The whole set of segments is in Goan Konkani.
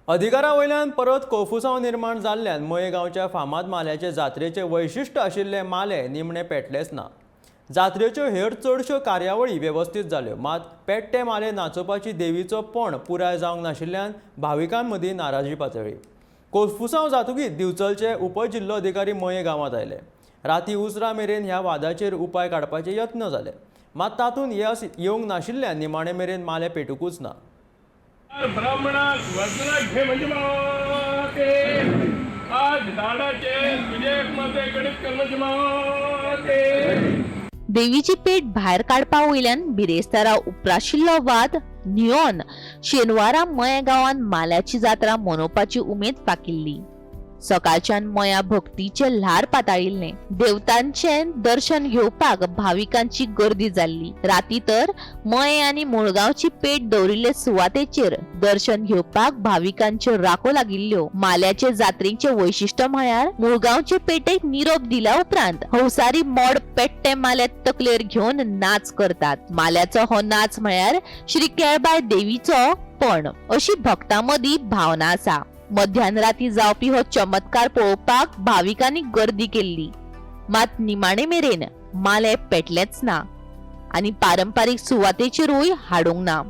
अधिकारा वयल्यान परत कोफुसांव निर्माण जाल्ल्यान मये गांवच्या फामाद माल्याचे जात्रेचे वैशिश्ट आशिल्ले माले निमणे पेटलेच ना. जात्रेच्यो हेर चडश्यो कार्यावळी वेवस्थीत जाल्यो, मात पेट्टे माले नाचोवपाची देवीचो पण पुराय जावंक नाशिल्ल्यान भाविकां मदीं नाराजी पातळ्ळी. कोफुसांव जातकीच दिवचलचे उपजिल्लोधिकारी मये गांवांत आयले. राती उसरां मेरेन ह्या वादाचेर उपाय काडपाचे यत्न जाले, मात तातूंत येस येवंक नाशिल्ल्यान निमाणे मेरेन माले पेटुकूच ना. ब्राह्मणाक वज्राक घे म्हणजे माते आज झाडाचे तुझे मते गणित कर म्हणजे माते. देवीची पेट भायर काडपा वयल्यान बिरेस्तारा उप्राशिल्लो वाद न्हियोन शेनवारा मये गांवांत माल्याची जात्रा मनोवपाची उमेद फाकिल्ली. सकाळच्यान मया भक्तीचे ल्हार पाताळिल्लें. देवतांचें दर्शन घेवपाक भाविकांची गर्दी जाल्ली. राती तर मये आनी मुळगांवची पेट दवरिल्ले सुवातेचेर दर्शन घेवपाक भाविकांच्यो रांको लागिल्ल्यो. माल्याचे जात्रेचें वैशिश्ट म्हळ्यार मुळगांवचे पेटेक निरोप दिल्या उपरांत हंसारी मोड पेट्टे माल्या तकलेर घेवन नाच करतात. माल्याचो हो नाच म्हळ्यार श्री केळबाय देवीचो पण अशी भक्तां मदीं भावना आसा. मध्यान राती जावपी हो चमत्कार पळोवपाक भाविकांनी गर्दी केल्ली, मात निमाणे मेरेन माले पेटलेच ना आनी पारंपारीक सुवातेचेरूय हाडूंक ना.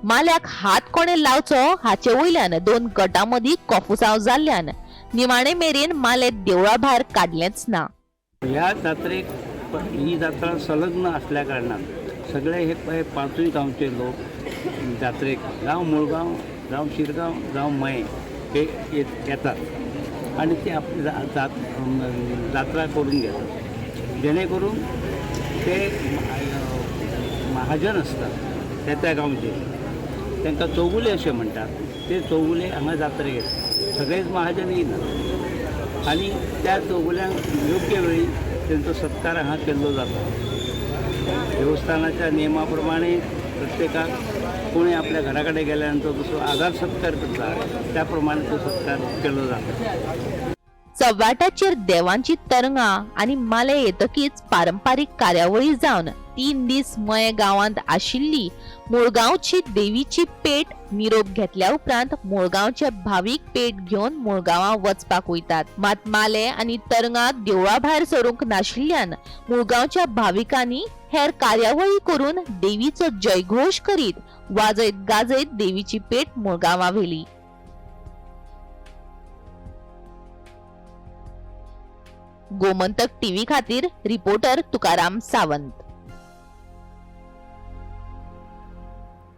माल्याक हात कोणे लावचो हाचे वयल्यान दोन गटां मदीं कोफुसांव जाल्ल्यान निमाणे मेरेन माले देवळा भायर काडलेंच ना. ह्या जात्रेक ही जात्रा संलग्न आसल्या कारणान सगळे हे पळय पांचूय गांवचे लोक जात्रेक, जावं मुळगांव, जावं शिरगांव, जावं मये, हे येतात आनी ते आपली जात्रा करून घेतात, जेणे करून ते महाजन आसतात त्या त्या गांवचे, तांकां चौगुले अशें म्हणटात. ते चौगुले हांगा जात्रेक येतात. सगळेच महाजन येयनात आनी त्या चौगुल्यांक योग्य वेळी तेंचो सत्कार हांगा केल्लो जाता. देवस्थानाच्या नियमा प्रमाणे प्रत्येकाक कोणी आपल्या घरा कडेन गेल्या नंतर जसो आदर सत्कार करता, त्या प्रमाणे तो सत्कार केलो जाता. चव्हाट्याचेर देवांची तरंगां आनी माले येतकीच पारंपारीक कार्यावळी जावन 3 दीस मये गांवांत आशिल्ली मुळगांवची देवीची पेट निरोप घेतल्या उपरांत मुळगांवचे भावीक पेट घेवन मुळगांवां वचपाक वयतात. मात माले आनी तरंगां देवळा भायर सरूंक नाशिल्ल्यान मुळगांवच्या भाविकांनी हेर कार्यावळी करून देवीचो जयघोश करीत वाजयत गाजयत देवीची पेट मुळगांवां व्हेली. गोमंतक टीव्ही खातीर रिपोर्टर तुकाराम सावंत.